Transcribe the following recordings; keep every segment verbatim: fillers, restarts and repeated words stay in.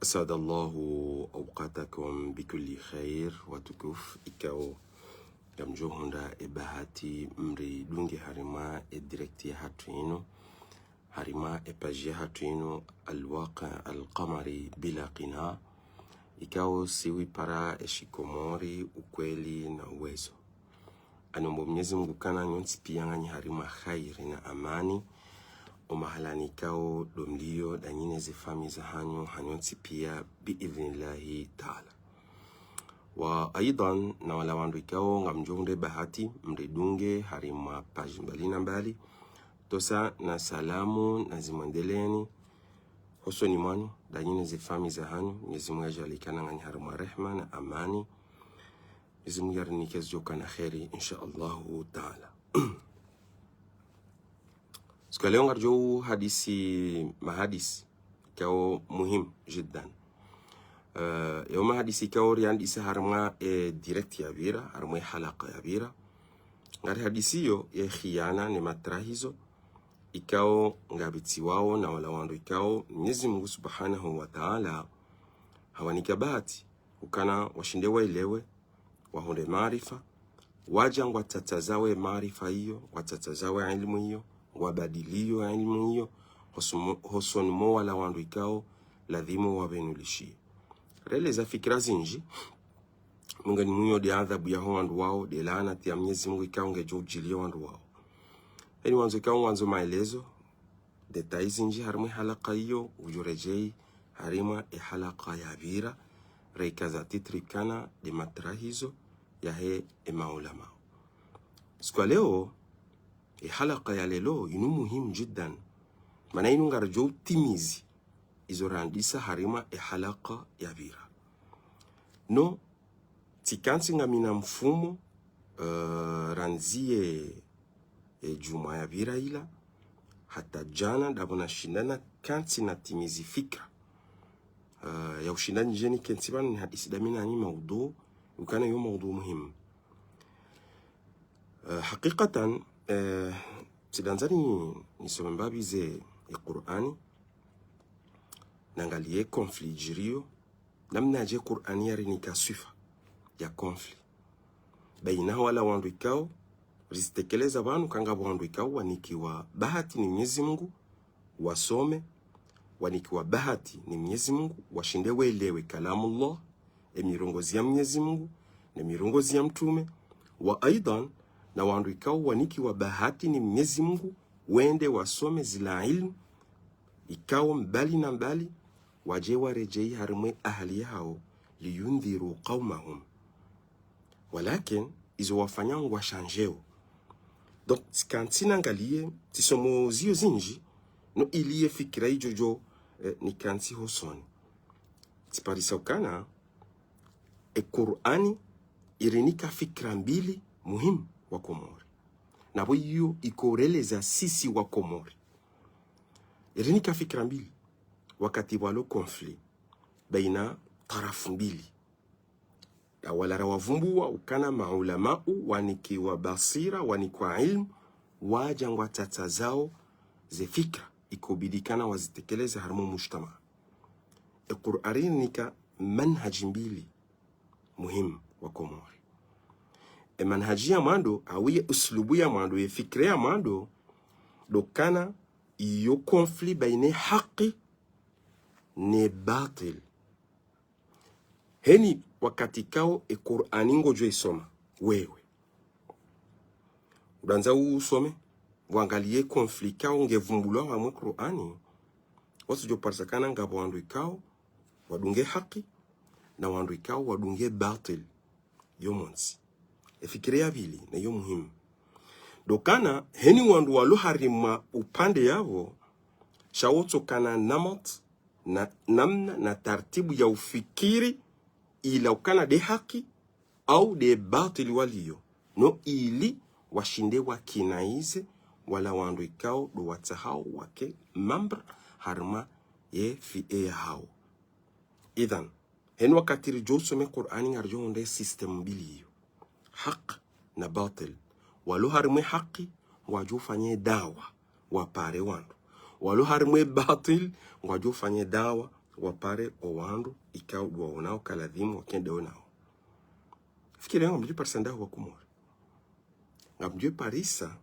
أسعد الله أوقاتكم بكل خير. Watukufu, ikao ngamdjo hundra ye bahati mridunge harimwa ye direct yahatru yinu, harimwa ye page yahatru yinu, Al-Waqi' Al-Qamari Bila Qina', ikao si wipara ye shikomori, ukweli na uwezo. Ngamnombo Mnyezi Mungu ukana nyontsi pia nganyi harimwa khairi na amani, omahalani ikao ndo mlio, ndanyi ne ze famiyi zahanyu, ha nyontsi pia, bi idhnillahi taala. Wa aidhan, na wala wandru ikao ngamdjo hundre bahati mridunge harimwa page mbali na mbali, tosa na salamu nazimwendeleeni hosoni mwanyu, ndanyi ne ze famiyi zahanyu, Mnyezi Mungu yadjaanlie ukana nganyi harimwa rehma na amani. Mnyezi Mungu yarinike zidjo kana khairi, insha Allahu taala. Siku ya leo ngaridjo hadisi mahadisi ikao muhimu jiddan. Eh, yo mahadisi ikao riandisa harimwa ye direct yapvira, harimwa ye halaka yapvira. Ngarihadisiyo ye khiyana ne matrahizo ikao ngapvitsiwao na wala wandru ikao Mnyezi Mungu Subhanahu wa Taala hawanika bahati ukana washinde waelewe, wahundre maarifa, wadja ngwatsatsazao ye maarifa iyo, ngwatsatsazao ye ilmu iyo, ngwabadiliyo ye ilmu iyo, hosomo-, hosoni mwa wala wandru ikao ladhimu wapvenulishiye. Releza fikira zinji, mungani mwiyo nde adhabu yaho wandru wao, nde laanati ya Mnyezi Mungu ikao ngedjo udjiliya wandru wao. Eni wandzo ikao ngwandzo maelezo, détails zinji harimwa ye halaka iyo, udjo redjeyi harimwa ye halaka yapvira, reka za titre ukana nde matrahizo yahe ye maulama. Siku ya leo, ye halaka ya leo inu muhimu jiddan. Mana inu ngaridjo utimizi izo randisa harimwa ye halaka yapvira. No, tsikantsi ngamina mfumo, eh, randziye ye djumwa yapvira ila, hata djana ndapvo nashinda nakantsi natimizi fikira. Eh, ya ushinda nidje nikentsi pvanu nihadisi ndami nanyi maudhu, ukana yo maudhu muhimu. Eh, hakikatan, eh, tsidandza ni, nisome mbapvi ze ye Qur'ani, nangaliye conflit djiriyo, namnadje Qur'ani yarinika swifa ya conflit. Baina wala wandru ikao, rizitekeleza pvanu ukana ngapvo wandru ikao wanikiwa bahati ni Mnyezi Mungu, wasome, wanikiwa bahati ni Mnyezi Mungu, washinde waelewe Kalamullah, ye mirongozi ya Mnyezi Mungu, ne mirongozi ya mtrume, wa aidhan, na wandru ikao wanikiwa bahati ni Mnyezi Mungu, wende wasome zila ilmu, ikao mbali na mbali, wadje waredjeyi harimwa ye ahali yahawo, liyundhiru qawmahum. Walakin, izo wafanya ngwashandjeo. Donc, tsikantsi nangaliye, tsisomo ziyo zinji, no ili ye fikira idjo djo, eh, nikantsi hosoni. Tsiparisa ukana, ye Qur'ani irinika fikira mbili muhimu wa Komori. Napvo iyo ikoreleza sisi wa Komori. Irinika fikira mbili wakati pvwalo conflit baina tarafu mbili. Awala rawavumbuwa ukana maulamau wanikiwa basira, wanikiwa ilmu, wadja ngwatsatsazao ze fikira ikobidi ukana wazitekeleze harimwa mujtamaa. Ye Qur'ani irinika manhaji mbili muhimu wa Komori. Ye manhaji ya mwando, au ye uslubu ya mwando, ye fikira ya mwando, ndo ukana iyo conflit baina ye haki ne batil. Heni wakati ikao ye Qur'ani ngodjo isoma, wewe udandza usome, wangaliye conflit ikao ngevumbulwa harimwa ye Qur'ani, watsudjo parisa ukana ngapvo wandru ikao wadunge haki, na wandru ikao wadunge batil. Yo montsi. Ye fikira ya pvili, na yo muhimu. Ndo ukana, heni wandru walo harimwa upande yapvo, sha wotsokana namat, na, namna, na tartibu ya ufikiri, ila ukana nde haki, au nde batili waliyo. No ili washinde wakinaize, wala wandru ikao ndo watsahao wake membre harimwa ye fi'a yahawo. Idhan, heni wakati ridjo usome Qur'ani ngaridjo hundre système mbili iyo. Haq na batil. Walo harimwa ye haki, ngwadjo ufanye dawa, wapare wandru. Walo harimwa ye batil, ngwadjo ufanye dawa, wapare owandru ikao ndo waonao ka ladhimu wakende onao. Fikira yangu ngamdjo parisa ndahu wa Komori. Ngamdjo parisa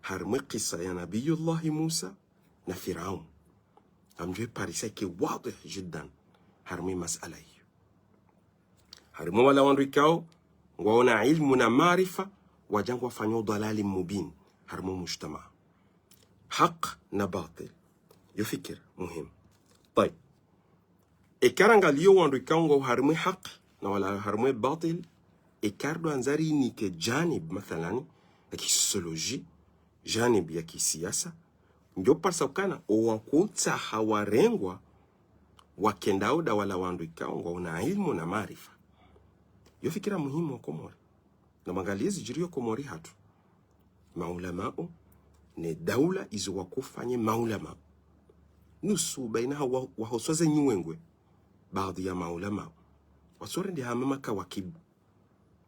harimwa e kisa ya Nabiyullahi Musa na Firaun. Ngamdjo parisa ke wadhih jiddan harimwa e masala iyo. Harimwa wala wandru ikao ngwaona ilmu na maarifa, wadja ngwafanyao dhalali mubin harimwa mujtamaa. Haq na batil. Yo fikira muhimu. Tayib. Eka rangaliyo wandru ikao ngwao harimwa e haq na wala harimwa e batil, eka ridjo andza rinike janib, mathalani, ya kisosioloji, janib ya kisiasa, ndjo parisa ukana owakotsaha warengwa wakendao nda wala wandru ikao ngwaona ilmu na maarifa. Yo fikira muhimu wa Komori. Namwangaliye zidjiriyo Komori hatru. Maulamau, ne daula izo wakofanya maulamau. Nusu baina ha wa-, wahoswa ze nyuwengwe. Baadhi ya maulamau. Wasorende hama makawakibu.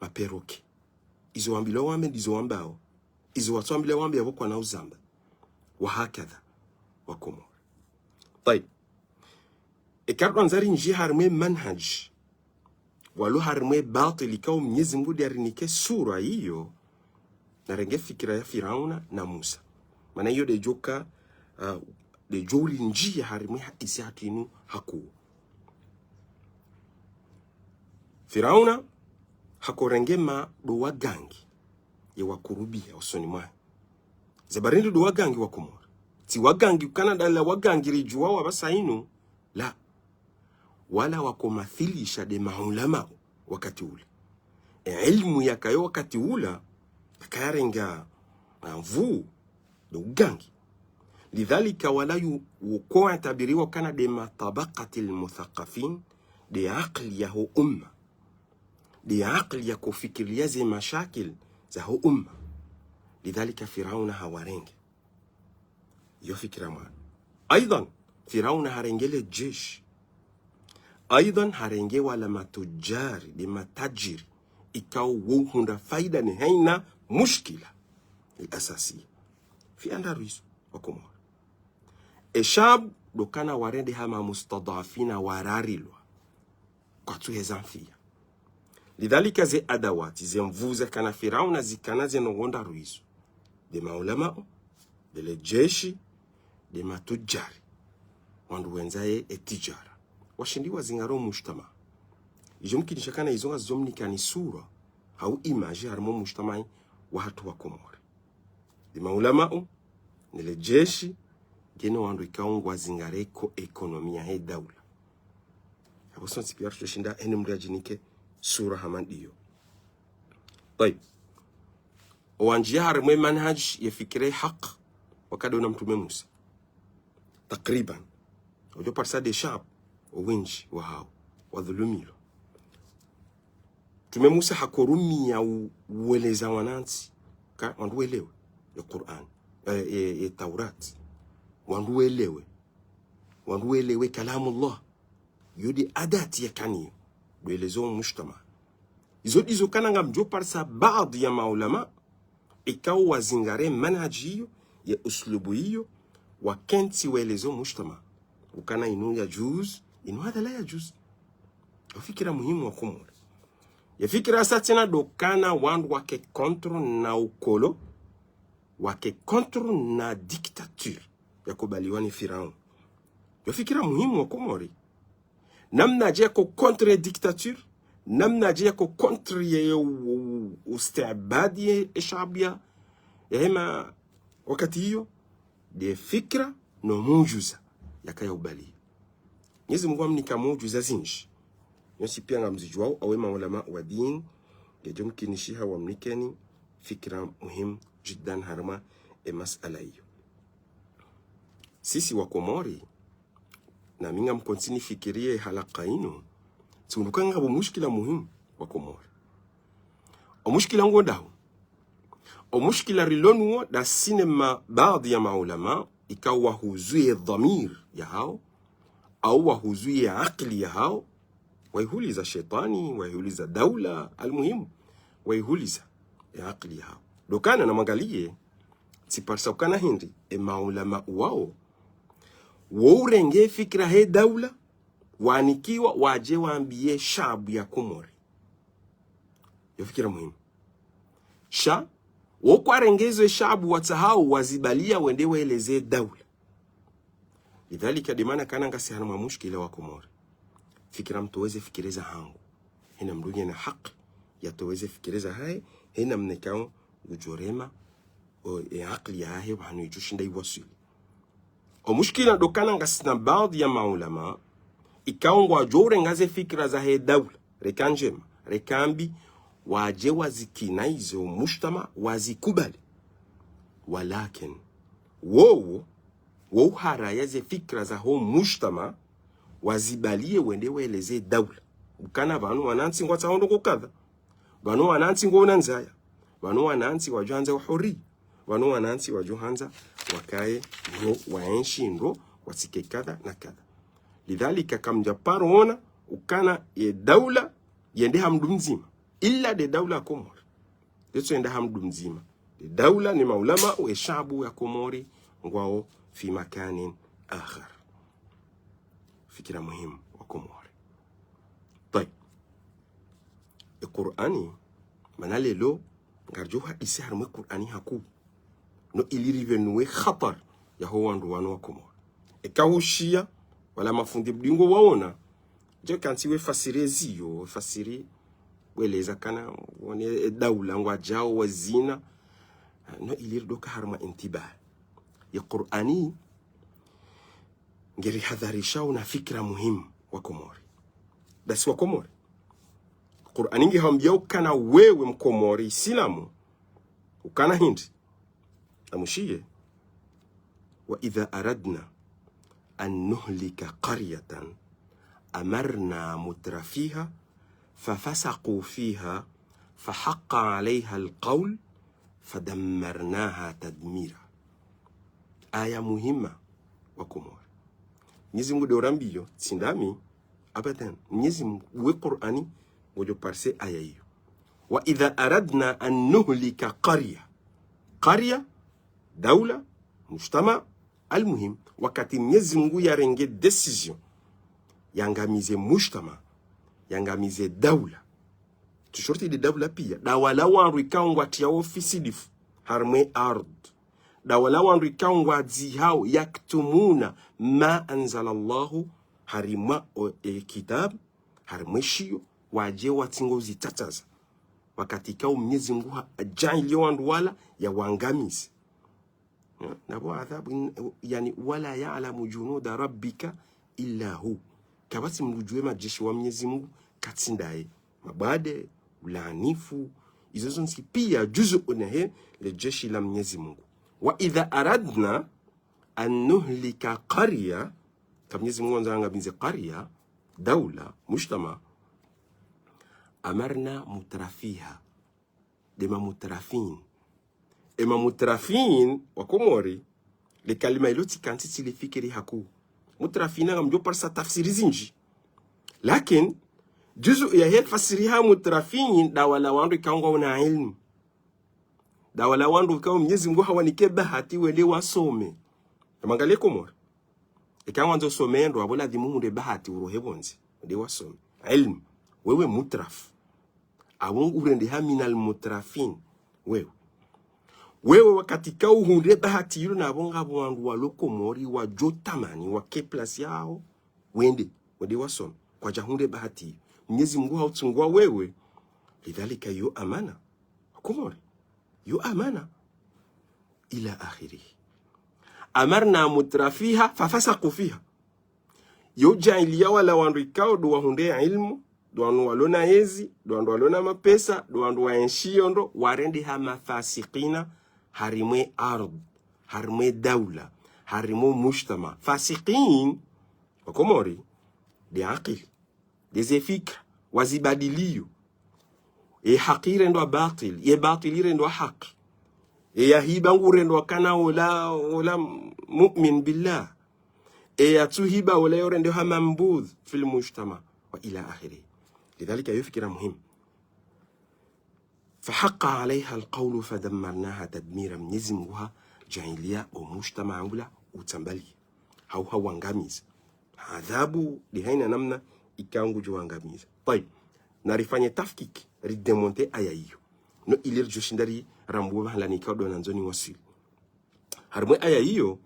Maperoke. Izo wambilwa wambe, ndizo wambao. Izo watsoambilwa wambe, yapvo kwana uzamba. Wa hakadha. Wa Komori. Tayib. Eka ridjo andza rindjiye harimwa e manhaj. Walo harimwa e batil ikao Mnyezi Mungu nde yarinike sura iyo, narenge fikira ya Firauna na Musa. Mana iyo ndedjoka, ah, ndedjo urindjiya harimwa e hadisi hatru inu hakuu. Firauna hakorenge ma ndo wagangi, ye wakurubiya usoni mwahe. Ze barindi ndo wagangi wa Komori. Tsi wagangi ukana ndala wagangi ridjuwao wapvasa inu, la. Wala wakomathilisha nde maulamau wakati ula. E ilmu yakayo wakati ula, yakayarenga na nvuu ndo ugangi. Lidhalika wala yu-, wukoantabiriwa ukana nde ma tabaqatil muthaqafin, nde akili yaho umma. Nde akili yakofikiriya ze mashakil zaho umma. Lidhalika Firauna hawarenge. Yo fikira mwana. Aidhan, Firauna harenge le jeshi. Aidhan, harenge wala matujari, nde matajiri. Ikao wo hundra faida ne haina mushkila. Al-asasi. Fi andarwiso, wa Komori. E shab, ndo ukana warende hama mustadhafina wararilwa. Kwatsuheza mfiya. Lidhalika ze adawati, ze nvuu zakana Firauna zikana ze nongo ndraru izo. Nde maulamau, nde le jeshi, nde matujari. Wandru wendza ye, e tijara. Washindi wazingare o mujtamaa. Idjo mkinisha ukana izo ngazizo mnikani sura, hau image harimwa o mujtamaa wahatru wa Komori. Nde maulamau, nde le jeshi, ngena wandru ikao ngwazingare ko ekonomia he daula. Yapvo sontsi piya ritsushinda eni mndru yadjinike sura hama ndiyo. Tayib. Owandjiya harimwa e manhaj ye fikira ye haq, wakadona Mtrume Musa. Takriban. Udjo parisa nde shab, owendji wahao, wadhulumilwa. Mtrume Musa hakorumiya u-, uweleza wanantsi. Ka, wandru welewe. Ye Qur'an. E, e, e Taurat. Wandru welewe. Wandru welewe kalamullah. Yo nde adati yakaniyo. Ndo uweleza o mujtamaa. Izo ndizo ukana ngamdjo parisa baadhi ya maulamaa. Ikao wazingare manhaji iyo, ye uslubu iyo, wakentsi weleze o mujtamaa. Ukana inu yajuz, inu hadha la yajuz. Yo fikira muhimu wa Komori. Ye fikira sa tsena ndo ukana wandru wake contre na ukolo, wake contre na dictature yakubaliwa ni Firaun. Yo fikira muhimu wa Komori. Namnadje yako contre ye dictature, namnadje yako contre ye u-, u-, usti'bad ye, ye shabiya, ye hema wakati iyo, nde fikira no mujuza yakaya ubali. Mnyezi Mungu hamnika mujuza zindji. Nyontsi piya ngamzidjuwao, awe maulama wa dini, ngedjo mkinishiha wamnikeni fikira muhimu jiddan harumwa ye masala iyo. Sisi wa Komori, na mi ngamkontsi nifikiriye halaka inu, tsi undru ukana ngapvo mushkila muhimu wa Komori. O mushkila ngo ndahu. O mushkila rilo nuwo ndasi ne ma-, baadhi ya maulama, ikao wahuzu ye dhamir yahao, au wahuzu ye akili yahao, waihuliza shetwani, waihuliza daula, almuhimu, waihuliza ye akili yahao. Ndo ukana namwangaliye, tsiparisa ukana hindri, ye maulama wao, wo urenge fikira he daula, Wanikiwa wadje wambiye shabu ya Komori. Yo fikira muhimu. Sha, wo kwarenge ze shabu watsahao wazibaliya wende weleze daula. Lidhalika de mana kana ngasi harumwa mushkila wa Komori. Fikira mtoweze fikira zahangu. Hena mdru ngena haki ya toweze fikira zahahe, hena mna ikao ngudjorema, o, e akili yahahe, pvanu idjoshinda iwaswili. O mushkila ndo kana ngasina baadhi ya maulama, ikao ngwadjo urenga ze fikira zahe daula, reka ndjema, reka mbi, wadje wazikinayize o mujtama, wazikubali. Walakin, wowo, wo uharaya ze fikira zaho mujtama, wazibaliye wende weleze daula. Ukana pvanu wanantsi ngwatsaho ndrongoo kadha. Pvanu wanantsi ngwona ndzaya. Pvanu wanantsi wadjohandza uhuri. Pvanu wanantsi wadjohandza wakaye ndro, waenshi ndro, watsike kadha na kadha. Lidhalika kamdja paro ona ukana ye daula yende ha mdru mdzima. Ila de daula ya Komori. Yetso yende ha mdru mdzima. De daula ni maulama we shabu ya Komori ngwao fi makanin akhar. Fikira muhimu wa Komori. Tayib. E Qur'ani, mana lelo, ngaridjo hadisi harumwa e Qur'ani hakuu. No ili rivenuwe khatar yaho wandru wanu wa Komori. Eka hushiya, wala mafundi mdingo waona. Djo kantsi we fasiri eziyo, fasiri weleza kana, wone e daula ngwadjao, wazina. No ili ridoka harumwa intibahi. Ye Qur'ani, ngeri hadharishao na fikira muhimu wa Komori. Dasi wa Komori. Qur'ani nge hambiyao ukana wewe Mkomori, Isilamu, ukana hindri. Namushiye. وإذا أردنا أن نهلك قرية أمرنا مترفيها ففسقوا فيها فحق عليها القول فدمرناها تدميرا. Aya muhima wa Komori. Mnyezi Mungu de urambiyo, tsi ndami, abadan. Mnyezi Mungu we Qur'ani, ngodjo parise aya iyo. وإذا أردنا أن نهلك قرية. Qarya, daula, mujtama, almuhim, wakati Mnyezi Mungu yarenge décision, yangamize mujtama, yangamize daula. Tsi shorti de daula piya, dawala wandru ikao ngwatriyao ufisidifu, harumwa e ardhi. Dawala wandru ikao ngwadzihao, يكتمون ما أنزل الله, harumwa o, e kitab, harumwa e shiyo, wadje watsingo zitatsaza. Wakati ikao Mnyezi Mungu ha, ajaanliya wandru wala, yawangamize. Ya, napvo adhabu, in, yani, ولا يعلم جنود ربك إلا هو. Kapvatsi mndru udjuwe madjeshi wa Mnyezi Mungu, katsi ndaye. Mabwade, ulaanifu, izo zontsi piya juzu unehe le jeshi la Mnyezi Mungu. وإذا أردنا أن نهلك قرية, ka Mnyezi Mungu wandzo yangamize qarya, daula, mujtama, أمرنا مترفيها. De mamutrafin. E mamutrafin wa Komori, le kalima ilo tsi kantsi tsilifikiri hakuu. Mutrafin ngamdjo parisa tafsiri zindji. Lakin, juzu yahe fasiri ha mutrafin, dawala wandru ikao ngwaona ilmu. Dawala wandru ikao Mnyezi Mungu hawanike bahati wende wasome. Namangaliye Komori. Eka ngwandzo usome ndro, apvo ladhimu hundre bahati urohe pvondze. Wende wasome. Ilmu. Wewe mutraf. Apvo urendeha minal mutrafin. Wewe. Wewe wakati ikao uhundre bahati ilo napvo ngapvo wandru walo Komori wadjo tamani wake place yaho. Wende. Wende wasome. Kwadja hundre bahati iyo. Mnyezi Mungu hautsungua wewe. Lidhalika yo amana. Komori. Yo amana. إلى آخره. أمرنا مترفيها ففسقوا فيها. Yo jaanliya wala wandru ikao ndo wahundre ilmu, ndo wandru walona yezi, ndo wandru walona mapesa, ndo wandru waenshiyo ndro, warendeha mafasikina, harumwa e ardhi, harumwa e daula, harumwa o mujtama. Fasikin, wa Komori, de akili. De ze fikira, wazibadiliyo. E haki irendwa batil, ye batil irendwa haki. E yahiba ngurendwa kana ola, ola mu'min billah. E yatsuhiba ola yorendeha mambudh fil mujtama, وإلى آخره. Lidhalika yo fikira muhimu. فحق عليها القول فدمرناها تدميرا. Mnyezi Mungu hajaanliya o mujtama ula utsambaliye. Hau hawangamiza. Adhabu, de haina namna, ikao ngudjo wangamiza. Tayib. Narifanye tafkik, ridémonter aya iyo. No ili ridjoshinda rirambuwe mahala nikao ndo nandzo niwaswili. Harimwa ye aya iyo,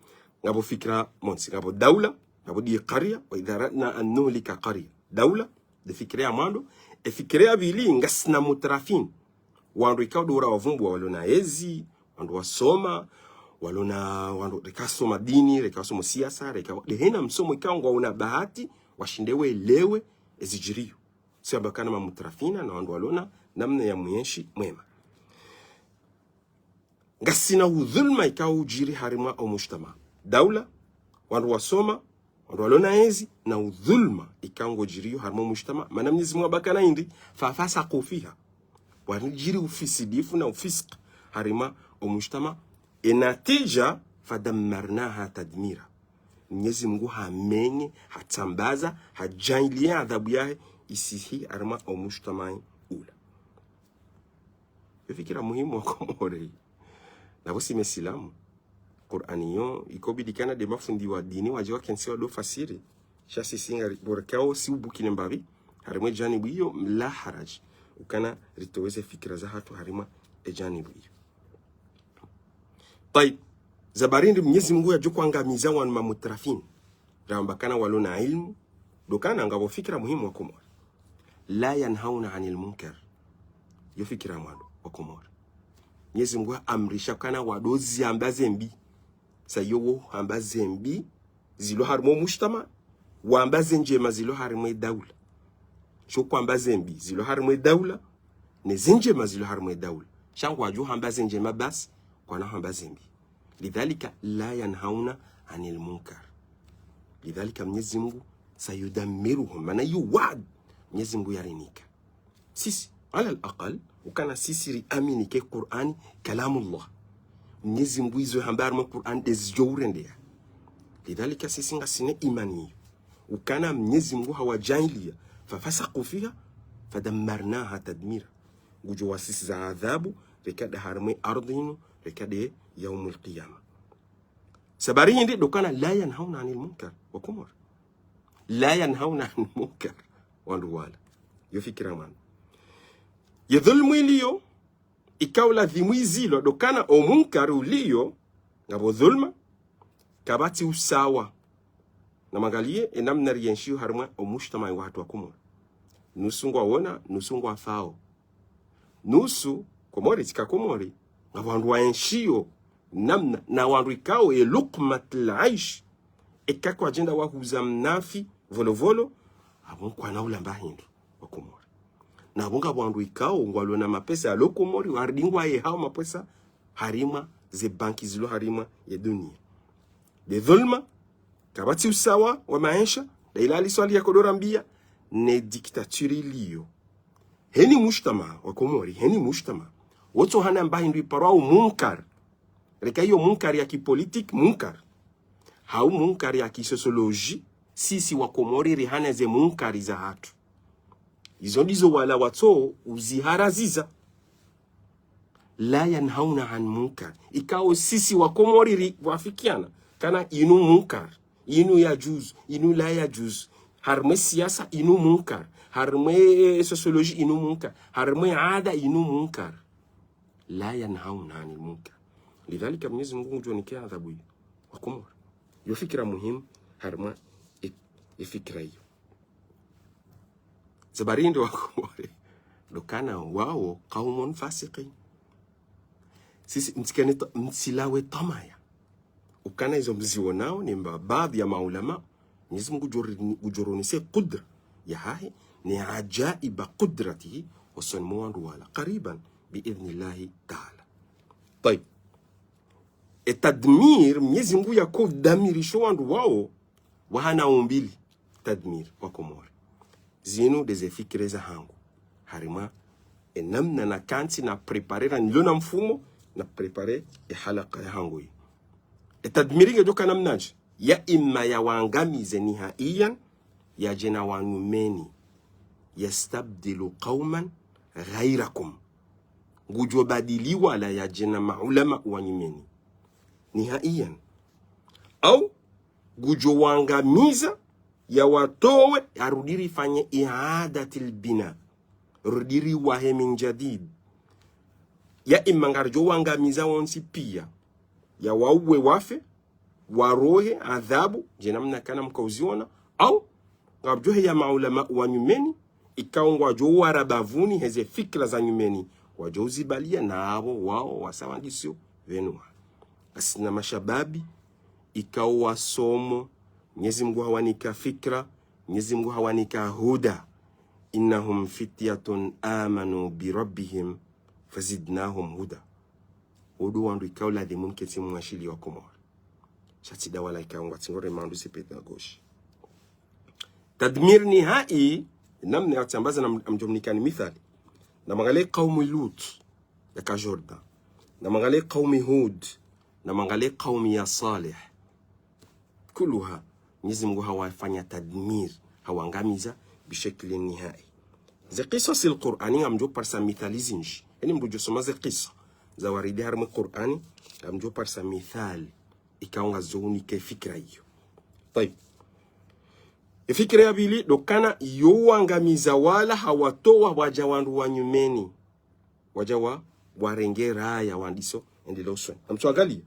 ngapvo fikira montsi, ngapvo daula, ngapvo de qarya, wa idha aradna an nuhlika qarya. Daula, de fikira ya mwando, e fikira ya pvili, ngasina mutrafin. Wandru ikao ndo ura wavumbua walona ezi, wandru wasoma, walona, wandru reka wasoma dini, reka wasoma siasa, reka, de haina msomo ikao ngwaona bahati, washinde welewe, ezidjiriyo. Si wamba kana mamutrafina, na wandru walona, namna ya mwenshi, mwema. Ngasina udhulma ikao udjiri harimwa omujtama. Daula, wandru wasoma, wandru walona ezi, na udhulma ikao ngodjiriyo harimwa omujtama. Mana Mnyezi Mungu hamba kana hindri, fafasaqu fiha. Wadjiri ufisidifu na ufisq harimwa omujtama. E natija, fadammarnaha tadmira. Mnyezi Mungu hamenye, hatsambaza, hadjaanlia adhabu yahe, isihi harimwa omujtama ula. Yo fikira muhimu wa Komori. Na pvo si mesilamu. Qur'ani yo, ikobidi kana de mafundi wa dini, wadje wakentsi wado fasiri. Sha sisi ngari, pvo reka wo si ubukine mbapvi. Harimwa e janibu iyo, la haraj. Ukana ritowe ze fikira zahatru harimwa e janibu iyo. Tayib. Za bari hindri Mnyezi Mungu yadjo kwangamiza wanu mamutrafin. Ramba kana walona ilmu, ndo kana ngapvo fikira muhimu wa Komori. La yanhauna anil munkar. Yo fikira mwando wa Komori. Mnyezi Mungu haamrisha kana wado ziamba ze mbi. Sa iyo wo hamba ze mbi zilo harimwa omujtama, wamba ze ndjema zilo harimwa e daula. Sho kwamba ze mbi zilo harimwa e daula, ne ze ndjema zilo harimwa e daula. Sha ngwadjo hamba ze ndjema basi, kwana hamba ze mbi. Lidhalika la yanhauna anil munkar. Lidhalika Mnyezi Mungu sayudammiruhum. Mana iyo waad Mnyezi Mungu yarinika. Sisi, ala al-aqal, ukana sisi riamini ke Qur'ani kalamullah. Mnyezi Mungu izo hamba harimwa Qur'ani de zidjo urendeha. Lidhalika sisi ngasina imani iyo. Ukana Mnyezi Mungu hawadjaanlia, fafasaqu fiha, fadammarnaha tadmira. Ngudjo wasisiza adhabu, reka de harimwa e ardhi inu, reka de yaumul qiyama. Za bari hindri ndo kana la yanhauna anil munkar, wa Komori. La yanhauna anil munkar, wandru wala. Yo fikira mwando. Ye dhulmu iliyo, ikao ladhimu izilwa, ndo kana omunkar uliyo, ngapvo dhulma, kapvatsi usawa. Na mwangalie, e namna rienshiyo harimwa omujtama wahatru wa Komori. Nusu ngwaona, nusu ngwafao. Nusu, Komori, tsika Komori, ngapvo wandru waenshiyo, namna, na wandru ikao e luqmat al-aish, eka kwadjenda wahuza mnafi, volovolo, apvo nkwana ulamba hindru, wa Komori. Na apvo ngapvo wandru ikao, ngwalona mapesa yalo Komori, waridi ngwayehao mapesa, harimwa ze banki zilo harimwa ye dunia. De dhulma, kapvatsi usawa wa maesha, da ila hali swali yako ndo rambia, ne dictature iliyo. Heni mujtama wa Komori, heni mujtama. Wotso hana mba hindru iparwao munkar. Reka iyo munkar ya kipolitiki, munkar. Hau munkar ya kisosioloji, sisi wa Komori rihana ze munkari zahatru. Izo ndizo wala watso uziharaziza. La yanhauna an munkar. Ikao sisi wa Komori ri wafikiana. Kana inu munkar. Inu yajuzu. Inu la yajuzu. Harimwa e siasa inu munkar. Harimwa e, e, sosioloji inu munkar. Harimwa e ada inu munkar. La yanhauna anil munkar. Lidhalika Mnyezi Mungu ngudjo nika adhabu iyo. Wa Komori. Yo fikira muhimu. Harimwa e, e fikira iyo. Za bari hindri wa Komori. Ndo kana wao qaumun fasiqin. Sisi mtsikane ta-, mtsilawe tamaya. Ukana izo mzionao ni mba baadhi ya maulama. Mnyezi Mungu ngudjo ri-, ngudjo ronese kudra yahahe, ni ajaiba kudratihi, osoni mwa wandru wala. Qariban, bi idhnillahi taala. Tayib. E tadmir, Mnyezi Mungu yako damirisho wandru wao, wahana umbili tadmir wa Komori. Zinu de ze fikira zahangu. Harimwa, e namna nakantsi na préparer, na nilo na mfumo, na préparer e halaka yahangu yi. E tadmir ngedjo ka namnadje, ya imma yawangamize nihaiyan, yadje na wanyumeni. Yastabdilu qauman ghairakum. Ngudjo badili wala yadje na maulama wanyumeni. Nihaiyan. Au, ngudjo wangamiza, yawatowe, yarudi rifanye i'adatil bina. Rudi riwahe min jadid. Ya imma ngaridjo wangamiza wontsi piya. Yawauwe wafe, warohe adhabu, dje namna kana mkauziona, au ngaridjo heya maulama wa nyumeni, ikao ngwadjo wara bavuni heze fikira za nyumeni, wadjo uzibaliya na apvo wao wasa wandisio pvenu. Ngasina mashababi, ikao wasomo, Mnyezi Mungu hawanika fikira, Mnyezi Mungu hawanika huda. إنهم فتية آمنوا بربهم فزدناهم هدى. Wo ndo wandru ikao ladhimu mketsi mwashili wa Komori. Sha tsi dawala ikao ngwatsi ngore mandru se pédagogie. Tadmir nihai, namna ya tsambaza na m-, amdjo mnikani mithali. Namangaliye kaumu Lut, yaka Jordan. Namangaliye kaumu Hud. Namangaliye kaumu ya Salih. Kuluha, Mnyezi Mungu hawafanya tadmir, hawangamiza, bishakli nihai. Ze kiswa zil Qur'ani ngamdjo parisa mithali zinji. Eni mdru djo soma ze kiswa za waridi harimwa Qur'ani, ngamdjo parisa mithali ikao ngazo unike fikira iyo. Tayib. Ye fikira ya pvili, ndo ukana yo wangamiza wala hawatowa wadja wandru wa nyumeni. Wadja wa, warenge raya wandiso, endelea usoni. Namtsuangaliye.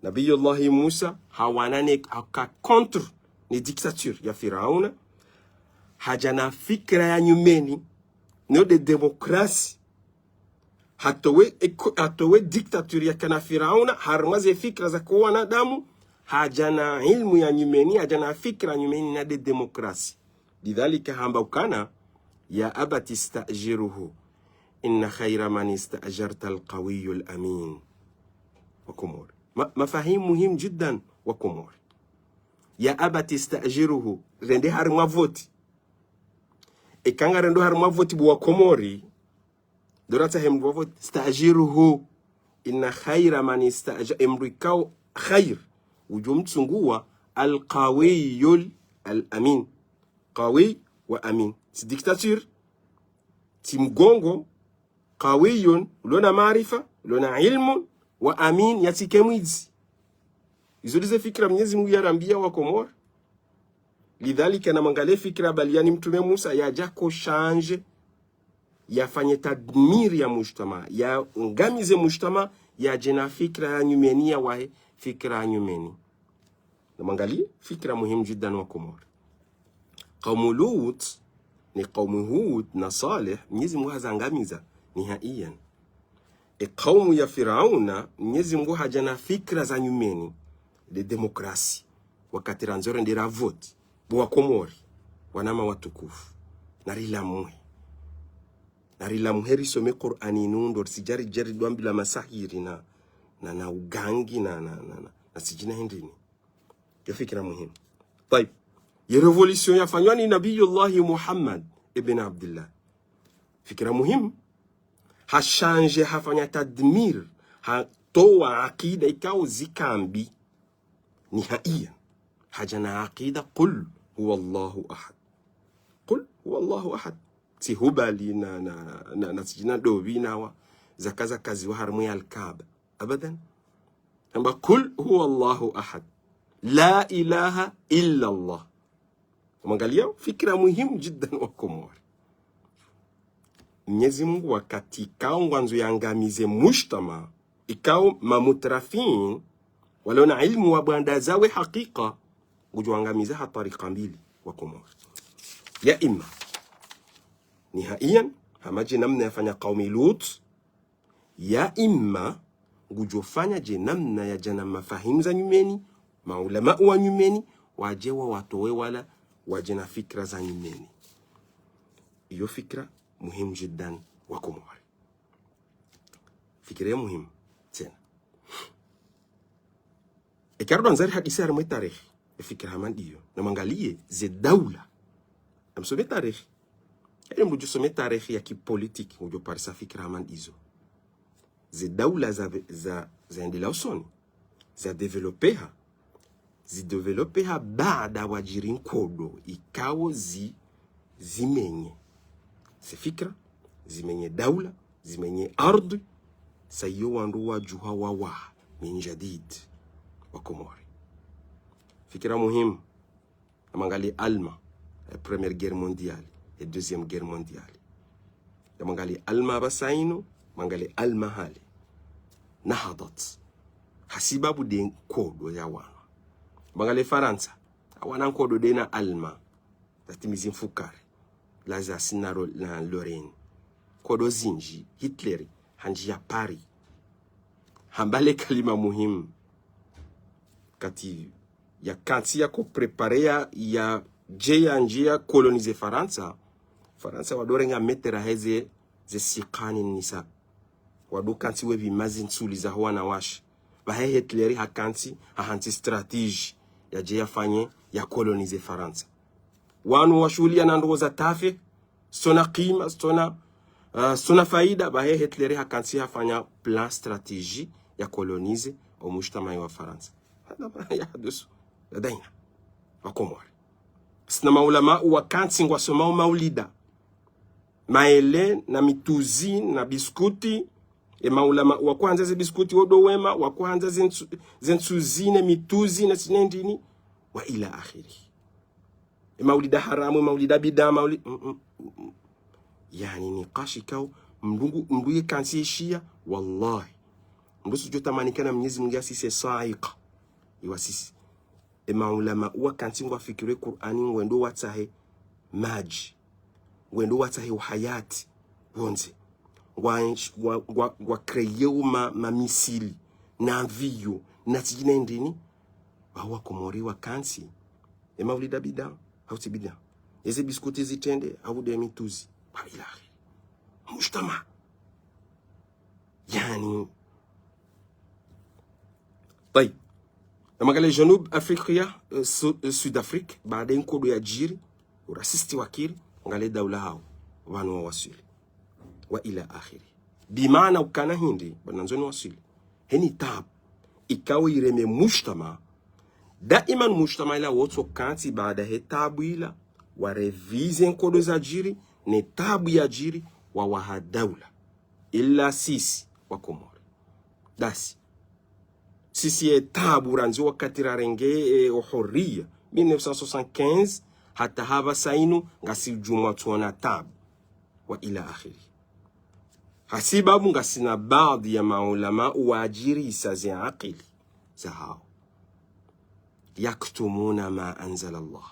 Nabiyullahi Musa, hawanane haka contre ne dictature ya Firauna. Hadja na fikira ya nyumeni, no de démocratie. Hatowe eko-, hatowe dictature yakana Firauna, harimwa ze fikira za ko wanadamu, hadja na ilmu ya nyumeni, hadja na fikira nyumeni na de démocratie. Lidhalika hamba ukana, يا أبت استأجره إن خير من استأجرت القوي الأمين. Wakomori. Ma-, mafahimu muhimu jiddan, Wakomori. يا أبت استأجره, rende harimwa voti. Eka ngarendo harimwa voti bo Wakomori, ndo ratsahe mndru wa voti, استأجره. إن خير من استأجر, emndru ikao khair, udjo mtsunguwa القوي الأمين. Qawi wa amin. Tsi dictature, tsi mgongo, qawiyun, ulona maarifa, ulona ilmu, wa amin, yatsike mwidzi. Izo ndize fikira Mnyezi Mungu yarambiya Wakomori. Lidhalika namangaliye fikira baliya ni Mtrume Musa yadja ko change, yafanye tadmir ya mujtama, yangamize mujtama, yadje na fikira ya nyumeni, yawahe fikira ya nyumeni. Namangaliye fikira muhimu jiddan Wakomori. Kaumu Lut, ni kaumu Hud, na Salih, Mnyezi Mungu hazangamiza nihaiyan. E kaumu ya Firauna, Mnyezi Mungu hadja na fikira za nyumeni, de démocratie, wakati randzo rende ra voti, bo Wakomori, wananya watukufu, narilamuhe. Narilamuhe risome Qur'ani inu ndo risidjari djeri dwambi la masahiri na, na, na ugangi na, na, na, na, na sidjina hindrini. Yo fikira muhimu. Tayib. Ye révolution yafanywa ni Nabiyullahi Muhammad ibn Abdillah. Fikira muhimu. Ha change, hafanya tadmir, hatowa akida ikao zika mbi. Nihaiyan. Hadja na akida, قل هو الله أحد. قل هو الله أحد. Tsi Hubali na, na, na, na sidjina dobi nawa, zaka zakaziwa harimwa ye Al-Kaaba. Abadan. Hamba, قل هو الله أحد. لا إله إلا الله. Mwangaliye, fikira muhimu jiddan Wakomori. Mnyezi Mungu wakati ikao ngwandzo yangamize mujtama, ikao mamutrafin, walona ilmu wabwandaza we hakika, ngudjo wangamiza ha twarika mbili Wakomori. Ya imma, nihaiyan, hama dje namna yafanya kaumu Lut, ya imma, ngudjo fanya dje namna yadja na mafahimu za nyumeni, maulama wa nyumeni, wadje wawatowe wala wadje na fikira za nyumeni. Iyo fikira muhimu jiddan Wakomori. Fikira ya muhimu tsena. Eka ridjo andza rihadisi harimwa ye tarehi, ye fikira hama ndiyo. Namwangaliye ze daula. Namsome tarehi. Eni mndru udjo some tarehi ya kipolitiki, udjo parisa fikira hama ndizo. Ze daula za, za, zaendelea usoni, zadéveloppeha, zidéveloppeha baada wadjiri nkodo, ikao zi, zimenye ze fikira, zimenye daula, zimenye ardhi, sa iyo wandru wadjuha wawaha, min jadid, Wakomori. Fikira muhimu. Namwangalie Allemagne, eh, Première Guerre mondiale, eh, Deuxième Guerre mondiale. Namwangalie Allemagne pvasa inu, mwangalie Allemagne hale. Nahadat. Hasibabu nde nkodo ya wana. Namwangalie Farantsa, hawana nkodo nde na Allemagne. Zatimizi mfukare. L'Alsace na Ro-, na Lorraine. Nkodo zinji, Hitler, handjia Paris. Hamba le kalima muhimu. Kati yakantsi yako préparé ya, yadje yandjie ya coloniser Farantsa. Farantsa wandro renga metera heze, ze siqani nisa. Wandro kantsi wepvima zintsuli zaho wanawashe. Pvahe Hitler hakantsi, hahantsi stratégie yadje yafanye, ya coloniser Farantsa. Wanu washuhuliya na ndrongoo za tafe, zitsona kima, zitsona, ah, zitsona faida, pvahe Hitler hakantsi hafanya plan stratégie ya coloniser o mujtamai wa Farantsa. Hadha ma yahdusu ladaina. Wakomori. Sina maulama wakantsi ngwasomao maulida. Maele na mituzi na biskuti. E maulama wakohandza ze biskuti wo ndo wema, wakohandza ze ntsu-, ze ntsuzi ne mituzi na tsi ne ndrini. Wa ila akhiri. E maulida haramu, e maulida bida, mauli-, mm, mm, mm, mm. Yaani nikashi kao, mndru ngu-, mndru yekantsi yeshiya, wallahi. Mndru sudjo tamani kana Mwenyezi Mungu yasise saika. Iwasisi. E maulama wakantsi ngwafikiri Kur'ani ngwendo watsahe madji. Ngwendo watsahe uhayati. Wondze. Ngwa, ngwa, ngwa, ngwa créer uma, mamisili. Na avion. Na tsi ne ndrini. Wawa Komori wakantsi. E maulida bida, hau tsi bida. Eze biskuti zitrende, hau nde mituzi. Wa ilahi. Mujtama. Yaani. Tayib. Namwangalie Janub Afrika, eh, Su-, eh, Sud Afrique, baada nkodo yadjiri, urasisti wakiri, ngalie daula hawo, wanu wawaswili. Wa ila akhiri. Bimaana ukana hindri, bwana nzoni waswili. Heni tabu. Ikao ireme mujtama. Daiman mujtama ila wotso kantsi baada he tabu ila. Wa réviser nkodo zadjiri. Ne tabu yadjiri. Wawaha daula. Ila sisi wa Komori. Dasi. Sisi ye tabu randzi wakati rarenge, eh, uhuriya. Mille neuf cent soixante-quinze. Hata hapvasa inu ngasi djumwa tsona tabu. Wa ila akhiri. Hasibabu ngasina baadhi ya maulama wadjirisa ze akili zahawo. Yaktumuna ma anzala Allah.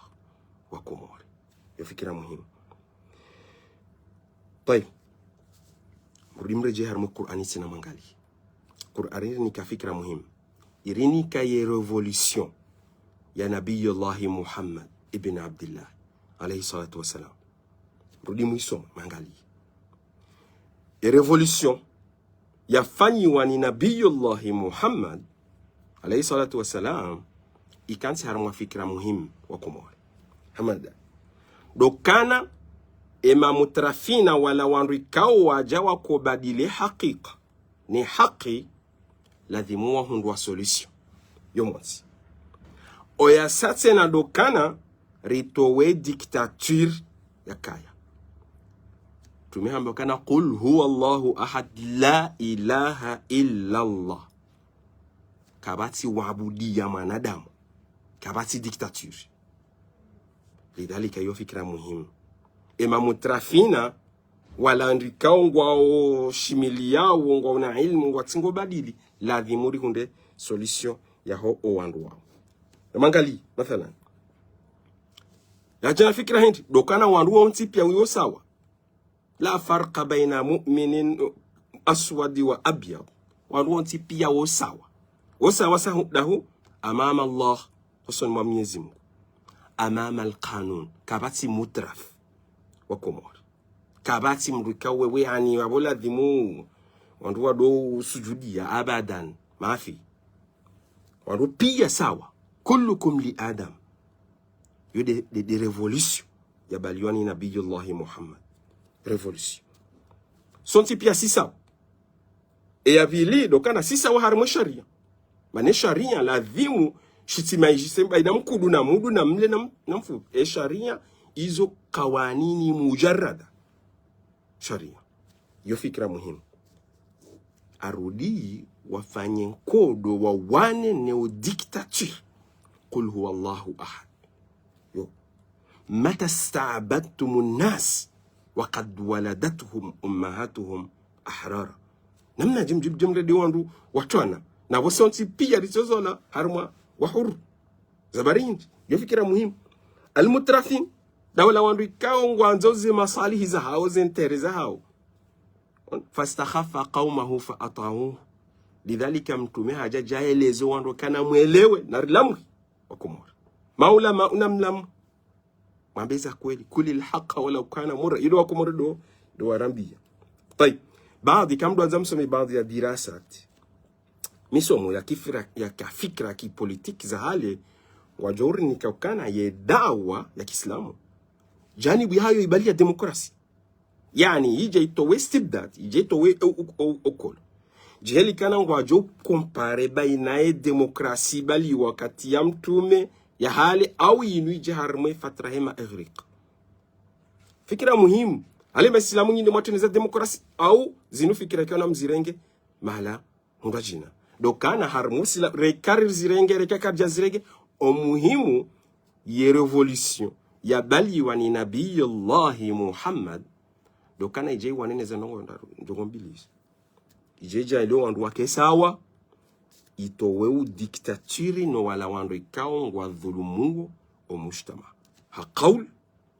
Wa Komori. Yo fikira muhimu. Tayib. Mrudi mredjee harimwa Kur'ani tsena mwangalie. Kur'ani irinika fikira muhimu. Irinika ye révolution ya Nabiyullahi Muhammad ibn Abdillah, alayhi salatu wassalam. Rudi mwisome, mwangalie. E révolution yafanyiwa ni Nabiyullahi Muhammad, alayhi salatu wassalam, ikantsi harimwa fikira muhimu wa Komori. Hamada. Ndo ukana e mamutrafina wala wandru ikao wadja wakobadili hakika. Ne haki, ladhimu wahundru wa solution. Yo montsi. Oyasa tsena ndo ukana ritowe dictature yakaya. Mtrume hamba ukana, "Qul huwa Allahu ahad, la ilaha illa Allah." Kapvatsi uabudiya mwanadamu. Kapvatsi dictature. Lidhalika yo fikira muhimu. E mamutrafina, wala wandru ikao ngwao shimiliyawo, ngwao na ilmu, ngwatsi ngobadili, ladhimu rihundre solution yaho owandru wawo. Namwangalie, mathalan. Yadja na fikira hindri, ndo ukana wandru wontsi piya wo sawa. La farqa bayna mu'minin aswadi wa abyad. Wandru wontsi piya wo sawa. Wo sawa sahu dahu, amama Allah, hosoni mwa Mwenyezi Mungu. Amama al-qanun, kapvatsi mutraf wa Komori. Kapvatsi mndru ikao wewe yaani wapvo ladhimu wandru wandro sujudiya abadan. Mafi. Wandru piya sawa. Kullukum li Adam. Yo nde, nde, nde révolution yabaliwa ni Nabiyullahi Muhammad. Révolution. Sontsi piya si sawa. E ya pvili, ndo ukana si sawa harimwa sharia. Mana sharia ladhimu shitsi maijise mbaina mkudu na mudu na mle na m-, na mfu. E sharia izo kawanini mujarrada. Sharia. Yo fikira muhimu. Arudi wafanye nkodo wawane ne o dictature. Qul huwa Allahu ahad. Yo, متى استعبدتم الناس وقد ولدتهم أمهاتهم أحرارا. Namnadje mdji mdji mrende wandru watrwana, na pvo sontsi piya ritsozola harumwa wahuru. Za bari hindri, yo fikira muhimu. Al-mutrafin, daula wandru ikao ngwandzo ze maswalihi zahao, ze intérêt zahao. فاستخف قومه فأطاعوه. Lidhalika mtrume hadja djaelezo wandru kana mwelewe, na rilamwi. Wakomori. Maulama una mlamu. Mwambe za kweli. قل الحق ولو كان مرا. Ilo Wakomori ndo, ndo warambiya. Tayib. Baadhi, kamdru andza msome baadhi ya dirasat. Misomo ya kifira-, ya kafikira kipolitiki za hale, ngwadjo urinika ukana ye dawa ya kiislamu, janibu yahayo ibali ya demokrasi. Yaani, idje itowe istibdad, idje itowe o-, o-, o-, okolo. Djiheli kana ngwadjo compare baina ye demokrasi bali wakati ya mtrume ya hale au inu idje harumwa ye fatra hama Ighriq. Fikira muhimu. Hale maislamu nyinde mwatreneza demokrasi au zinu fikira kiona mzirenge mahala hundra djina. Ndo kana harumwa sila, reka rizirenge, reka karidja zirenge, o muhimu ye révolution ya baliwa ni Nabiyullahi Muhammad, ndo kana idje iwaneneze ndrongo ndraru, ndrongo mbili izi. Idje idja ile wandru wake sawa, itowe u dictature no wala wandru ikao ngwadhulumuo o mujtama. Ha kauli,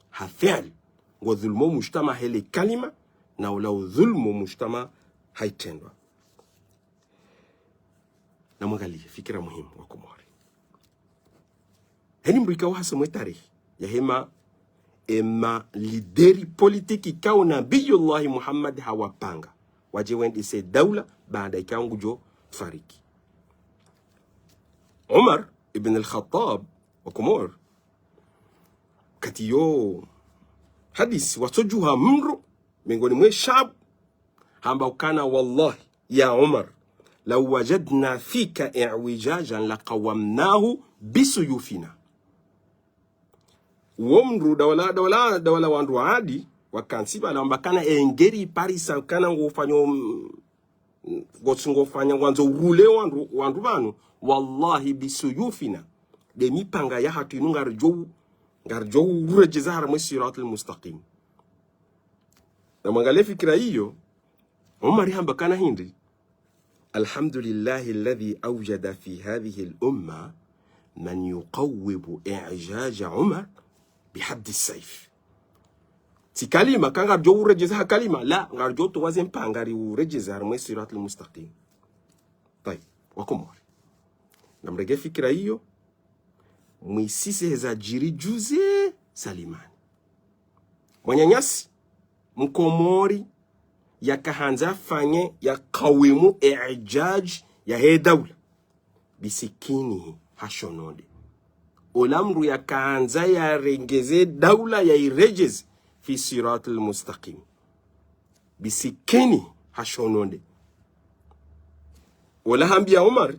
ha fi'li, ngodhulumu o mujtama hele kalima, na ula udhulumu o mujtama ha itrendwa. Namwangaliye, fikira muhimu Wakomori. Heni mdru ikao hasomwe tarehi, yahema ema lideri politiki ikao Nabiyullahi Muhammad hawapanga. Wadje wendese daula baada ikao ngudjo fariki. Umar ibn al-Khattab, Wakomori, kati yo hadisi watsodjuha mdru, miongoni mwe shabu, hamba ukana, والله يا عمر لو وجدنا فيك اعوجاجا لقومناه بسيوفنا. Uwo mdru daula, daula, daula wandru wa Adi, wakantsi pvala wamba kana engeri parisa kana ngofanyo, mm, ngotsi ngofanya ngwandzo urule wandru, wandru pvanu, والله بسيوفنا. De mipanga yahatru inu ngaridjo, ngaridjo uredjeza harumwa ye siratul mustaqim. Namwangaliye fikira iyo, Umar hamba kana hindri, الحمد لله الذي أوجد في هذه الأمة من يقوم إعجاج عمر بحد السيف. Tsi kalima, ka ngaridjo uredjeza ha kalima, la, ngaridjo towa ze mpanga riuredjeza harumwa ye siratul mustaqim. Tayib, Wakomori. Namrenge fikira iyo, mwisise heza djiri juzi Salimani. Mwananyasi Mkomori yakahandza afanye ya kawimu ijaj yahe daula. Bisikini ha shononde. Ola mdru yakahandza yarengeze daula yairedjeze fi siratul mustaqim. Bisikini ha shononde. Ola hambiya Umar,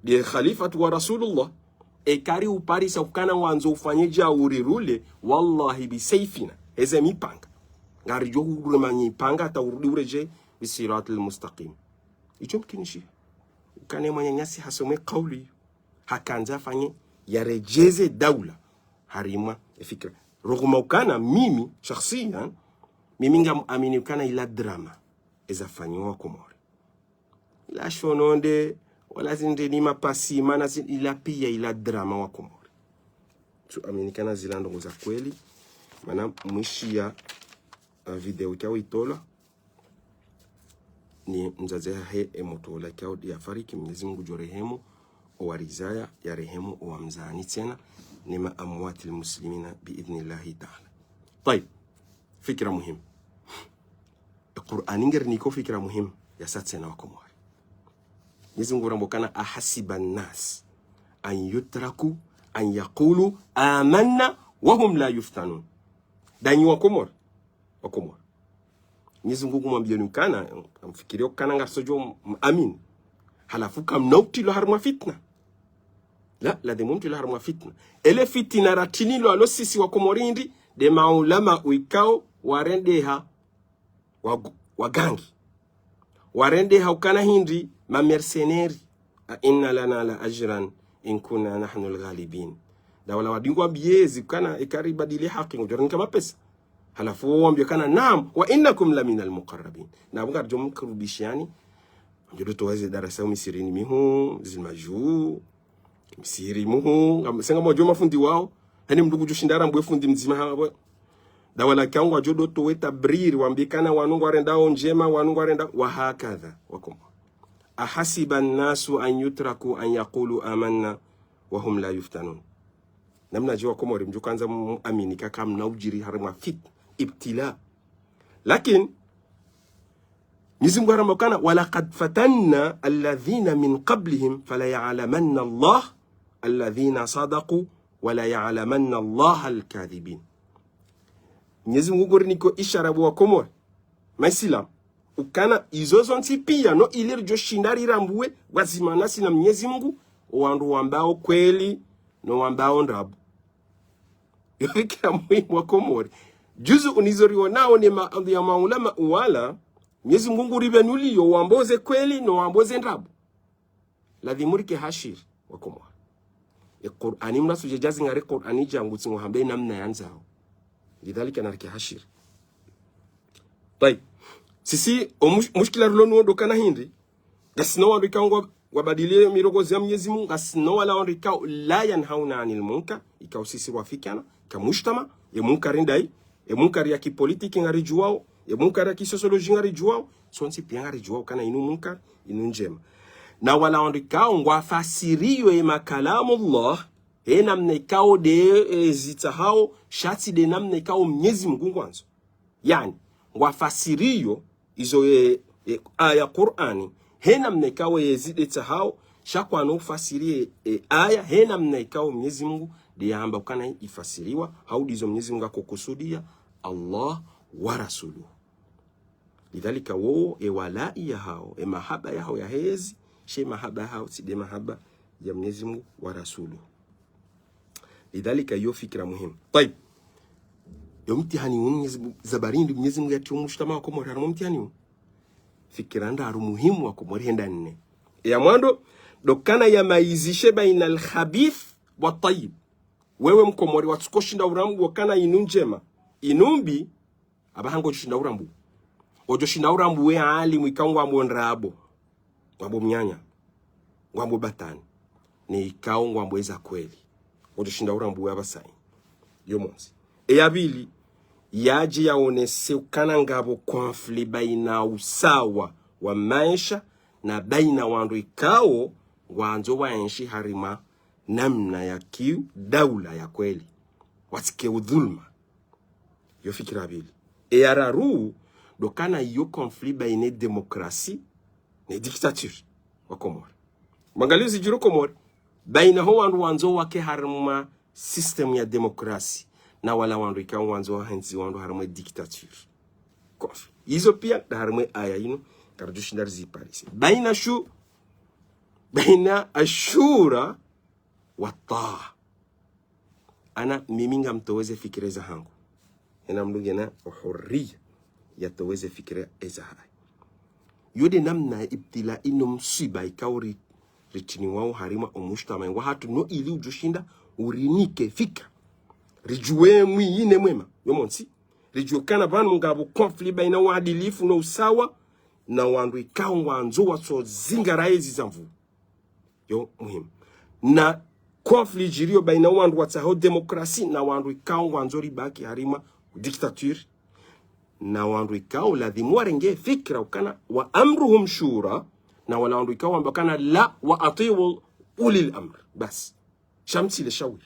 de khalifatu wa Rasulullah, eka riuparisa ukana ngwandzo ufanye dja urirule, wallahi bisayfina, heze mipanga. Ngaridjo urema nyipanga hata urudi uredjei bi siratil mustaqim. Idjo mkinishiha. Ukana ye mwananyasi hasomwe kauli. Hakandza afanye yaredjeze daula. Harimwa ye fikira. Roguma ukana mimi, shakhsiyan, mimi ngamwamini ukana ila drama eza fanyiwa Komori. Ila shononde, wala zindeni mapasi, mana zi-, ila piya ila drama wa Komori. Tsu amini kana zila ndrongo za kweli, mana mwishiya, uh, video ikao itolwa ni mdzadze hahe, e motro ola ikao yafariki, Mwenyezi Mungu ngudjo rehemu owarizaya, yarehemu owamzani tsena, ne ma amwatil muslimina bi idhnillahi ta'ala. Tayib, fikira muhimu. E Qur'ani ngeriniko fikira muhimu yasa tsena wa Komori. Mwenyezi Mungu ramba ukana أحسب الناس أن يتركوا أن يقولوا آمنا وهم لا يفتنون. Ndanyi wa Komori, wa Komori. Mwenyezi Mungu ngumwambiyoni ukana, mfikiri ukana ngarisodjo m-, amini. Halafu kamna utrilwa harimwa fitna. La, ladhimu mtrilwe harimwa fitna. Ele fitna ratrilwa leo sisi wa Komori ndi, de maulama uikao warendeha wa, wa gangi. Warendeha ukana hindri ma mercenaires. أإن لنا لأجرا إن كنا نحن الغالبين. Nda wala wadingwa wambiye ezi ukana eka ribadili haki ngudjo rinika mapesa. Halafu wo wambiye ukana naam, wa innakum lamina almuqarrabin. Na pvo ngaridjo mkurubishiyani. Mdjo towa eze darasa misirini mihu, zili majuu, misiri muhu, ngam-, senga mwadjo mafundi wawo. Hani mndru kudjo shinda rambuwe fundi mdzima hapvo. Nda wala ikao ngwadjo towa etabriri, wambiye ukana wanu ngwarendao ndjema, wanu ngwarenda, wa hakadha, wakomori. Ahasiba annasu an yutraku an yaqulu amanna wa hum la yuftanun. Namnadje wakomori mdjo kandza mu-, muamini ukaya kamna udjiri harimwa fit-, ibtila. Lakin, Mwenyezi Mungu haramba ukana, walaqad fatanna alladhina min qablihim, falaya'lamanna Allah alladhina sadaqu, walaya'lamanna Allah alkadhibin. Mwenyezi Mungu ngurinikao ishara pvo wakomori, maisilamu, ukana izo zontsi pia, no ili ridjo shinda rirambuwe, wadzima nasi na Mwenyezi Mungu, owandru wambao kweli, no wambao ndrabo. Yo fikira muhimu wakomori. Juzu unizo rionao ne ma-, ya maulama wala, Mwenyezi Mungu nguripvenuliyo, wambao ze kweli, no wambao ze ndrabo. Ladhimu rike hashiri, wakomori. E Qur'ani mna suje djazi ngari Qur'ani djangu tsi nguhambe namna yandzao. Lidhalika narike hashiri. Tayib. Sisi, o mush-, mushkila rilo nuwo ndo ukana hindri. Ngasina wandru ikao ngwa-, wabadiliye mirongozi ya Mwenyezi Mungu, ngasina wala wandru ikao la yanhauna anil munkar, ikao sisi rwafikiana, ka mujtama, ye munkari ndayi, ye munkari ya kipolitiki ngaridjuwao, ye munkari ya kisosioloji ngaridjuwao, sontsi pia ngaridjuwao ukana inu munkar, inu ndjema. Na wala wandru ikao ngwafasiriyo ye makalamullah, he namna ikao nde, e, zitsahao, sha tsi nde namna ikao Mwenyezi Mungu ngwandzo. Yaani, ngwafasiriyo izo, e, e, aya Qur'ani, he namna ikao yezi nde tsahao, sha kwano ufasiri, e, e, aya, he namna ikao Mwenyezi Mungu nde yahamba ukana ifasiriwa, hau ndizo Mwenyezi Mungu akokusudiya, Allah wa rasuluhu. Lidhalika wowo, e walai yahao, e mahaba yahao yahezi, she mahaba yahao, tsi nde mahaba ya Mwenyezi Mungu wa rasuluhu. Lidhalika yo fikira muhimu. Tayib. Yo mtihani unu Mwenyezi Mungu, sababu ndi Mwenyezi Mungu yatriyo mujtama wakomori harimwa mtihani unu. Fikira ndraru muhimu wakomori henda nne. Ya mwando, ndo ukana yamaizishe baina al-khabith wa tayyib. Wewe mkomori watsuko shinda urambuwe ukana inu ndjema, inu mbi, apvaha ngodjo shinda urambuwe. Ngodjo shinda urambuwe we alimu ikao ngwambo ndrabo, ngwambo mnyanya, ngwambo batwili, ne ikao ngwambo eza kweli. Ngodjo shinda urambuwe apvasa. Yo montsi. E ya pvili, yadje yaonese ukana ngapvo conflit baina usawa wa maesha na baina wandru ikao ngwandzo waenshi harimwa namna ya kidaula ya kweli. Watsike udhulma. Yo fikira pvili. E ya raru, ndo ukana iyo conflit baina demokrasi ne dictature. Wakomori. Mwangaliye zidjiri Komori. Baina ho wandru wandzo wake harimwa système ya demokrasi. Na wala wandru ikao wandzo wahenzi wandru harimwa dictature. Conflit. Izo pia nda harimwa aya inu, karidjo shinda riziparise. Baina shu-, baina ashura wa taa. Ana mimi ngamtoweze fikira zahangu. Hena mndru ngena hurriya yatoweze fikira zahahe. Yo nde namna ibtila inu mswiba ikao ri-, ritriniwao harimwa omujtama wahatru no ili udjo shinda urinike fikira. Ridjuwe mwi ine mwema. Yo montsi. Ridjuwe ukana pvanu ngapvo conflit baina uadilifu no usawa na wandru ikao ngwandzo watso zingara ezi za nvuu. Yo muhimu. Na conflit idjiriyo baina wandru watsaho demokrasi na wandru ikao ngwandzo ribaki harimwa dictature. Na wandru ikao ladhimu warenge fikira ukana wa amruhum shura, na wala wandru ikao wamba ukana la wa ati'u ulil amr. Basi. Sha mtsile shawiri.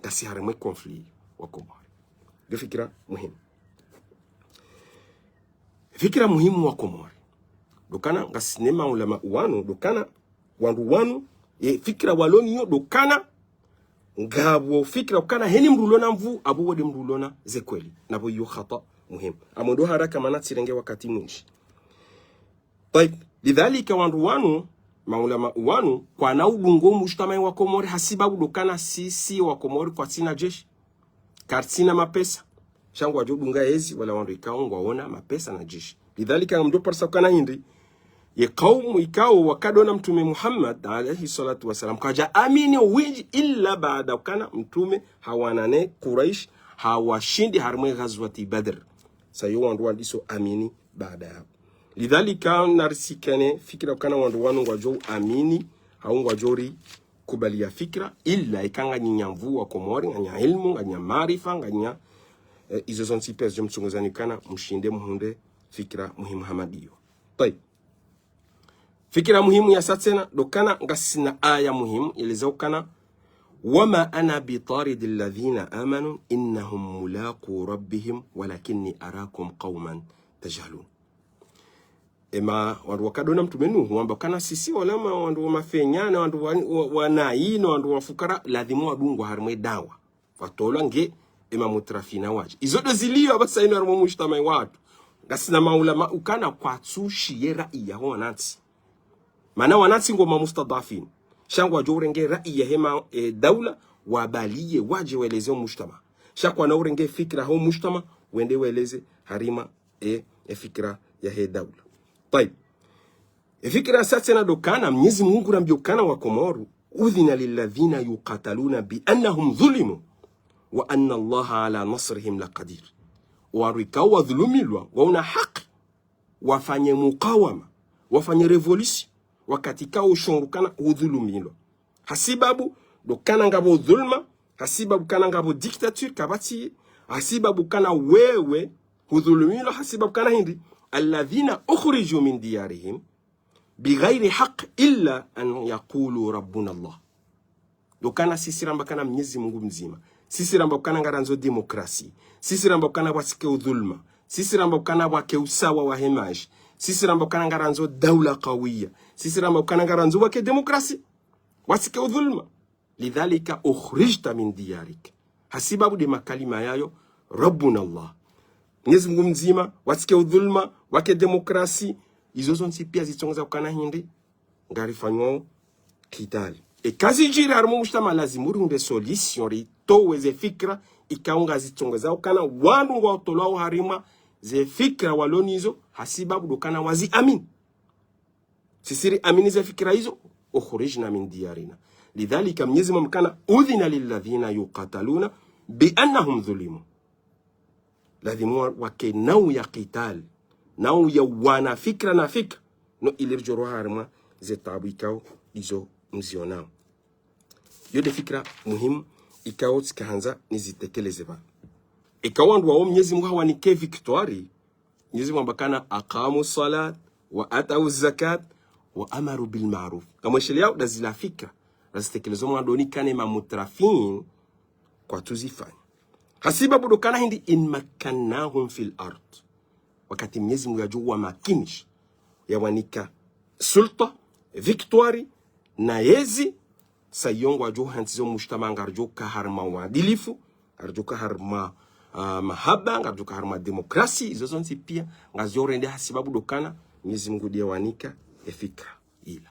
Ngasi harimwa conflit wakomori. Nde fikira muhimu. Fikira muhimu wakomori. Ndo ukana ngasi ne maulama wanu, ndo ukana wandru wanu, e fikira walo nayo ndo ukana ngapvo fikira ukana heni mndru ulo na nvuu, apvo wo nde mndru ulo na ze kweli. Na pvo iyo khata muhimu. Amwendo haraka mana tsirenge wakati mwindji. Tayib, lidhalika wandru wanu, maulama wanu, kwana udunga omujtama wa Komori hasibabu ndo ukana sisi wakomori kwatsina jeshi. Karitsina mapesa. Sha ngwadjo dunga ezi, wala wandru ikao ngwaona mapesa na jeshi. Lidhalika ngamdjo parisa ukana hindri, Ye kaumu ikao wakadona Mtrume Muhammad, alayhi swalatu wa salam, kwadja amini owindji illa baada ukana Mtrume hawana ne Kuraish, hawashindi harimwa ye ghazwati Badr. Sa yo wandru wandiso amini baada yapvo. Lidhalika, narisikane fikira ukana wandru wanu ngwadjo amini, hau ngwadjo rikubali ya fikira, illa ika nganyi nya nvuu wa Komori, nganyi nya ilmu, nganyi nya maarifa, nganyi nya, eh, izo zontsi pia zidjo mtsongozani ukana mshinde muhundre fikira muhimu hama ndiyo. Tayib. Fikira muhimu yasa tsena, ndo ukana ngasina aya muhimu, yeleza ukana: وما أنا بطارد الذين آمنوا إنهم ملاقو ربهم ولكني أراكم قوما تجهلون. Ema wandru wakadona Mtrume Nuhu, wamba ukana sisi wala ma wandru wa mafenyana, wandru wa, wa, wa nayi, na wandru wa fukara, ladhimu wadungwa harimwa ye dawa. Watolwa nge ema mutrafina wadje. Izo ndo zilio apvasa inu harimwa mujtamai watru. Ngasina maulama ukana kwatsushiye rai yaho wanantsi. Mana wanantsi ngo mamustadhafin. Sha ngwadjo urenge rai yahe ma, e, daula, wabaliye, wadje weleze o mujtama. Sha kwana urenge fikira ho mujtama, wende weleze harimwa e, e fikira yahe daula. Tayib. E fikira sa tsena ndo ukana, Mnyezi Mungu ngurambiyo ukana wa Komoro: أذن للذين يقاتلون بأنهم ظلموا وأن الله على نصرهم لقدير. Wandru ikao wadhulumilwa, ngwauna haki, wafanye mukawama, wafanye révolution, wakati ikao ushonga ukana hudhulumilwa. Hasibabu ndo ukana ngapvo dhulma, hasibabu ukana ngapvo dictature, kapvatsi, hasibabu ukana wewe hudhulumilwa, hasibabu ukana hindri: الذين أخرجوا من ديارهم بغير حق إلا أن يقولوا ربنا الله. Ndo ukana sisi ramba ukana Mnyezi Mungu mdzima. Sisi ramba ukana ngarandzo demokrasi. Sisi ramba ukana pvatsike udhulma. Sisi ramba ukana pvwake usawa wahe maesha. Sisi ramba ukana ngarandzo daula kawiya. Sisi ramba ukana ngarandzo pvwake demokrasi. Pvatsike udhulma. لذلك أخرجت من ديارك. Hasibabu nde makalima yayo, ربنا الله. Mnyezi Mungu mdzima, pvatsike udhulma, pvwake demokrasi, izo zontsi pia zitsongeza ukana hindri, ngarifanywao kitali. Eka zidjiri harimwa mujtama, lazimu rihundre solution, ritowe ze fikira, ikao ngazitsongeza ukana wandru ngwatolwao harimwa ze fikira walo nazo, hasibabu ndo ukana waziamini. Sisi riamini ze fikira izo, أخرجنا من ديارنا. لذلك Mnyezi Mungu hamba ukana: أذن للذين يقاتلون بأنهم ظلموا. Lazimu wa, wake nau ya kitali, nau ya wana fikira na fikira, no ili ridjo roha harimwa ze taabu ikao izo mzionao. Yo nde fikira muhimu ikao tsikahandza nizitekeleze pvanu. Eka wandru wao Mnyezi Mungu hawanike victoire, Mnyezi Mungu hamba ukana: أقاموا الصلاة وآتوا الزكاة وأمروا بالمعروف. Ngamwesheleyao nda zila fikira, nda zitekelezwa mwandoni ukana ema mutrafin kwatsuzifanya. Hasibabu ndo ukana hindri: إن مكناهم في الأرض. Wakati Mnyezi Mungu yadjo wamakinisha, yawanika sulta, victoire, na yezi, sa iyo ngwadjo hantsi zo mujtama ngaridjo ka harimwa uadilifu, ngaridjo ka harimwa, ah, mahaba, ngaridjo ka harimwa demokrasi, izo zontsi pia, ngazidjo rende hasibabu ndo ukana Mnyezi Mungu ndiye wanika e fikira ila.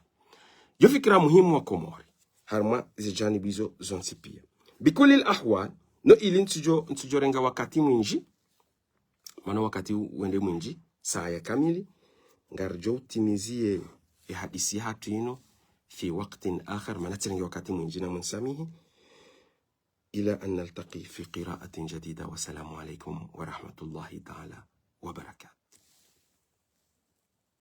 Yo fikira muhimu wa Komori, harimwa ze janibu izo zontsi pia. بكل الأحوال, no ili ntsidjo, ntsidjo renga wakati mwindji, mana wakati wende mwindji, saa ya kamili, ngaridjo utimiziye e hadisi yahatru inu في وقت آخر, mana tsirenge wakati mwindji na munisamihi. إلى أن نلتقي في قراءة جديدة، والسلام عليكم ورحمة الله تعالى وبركاته.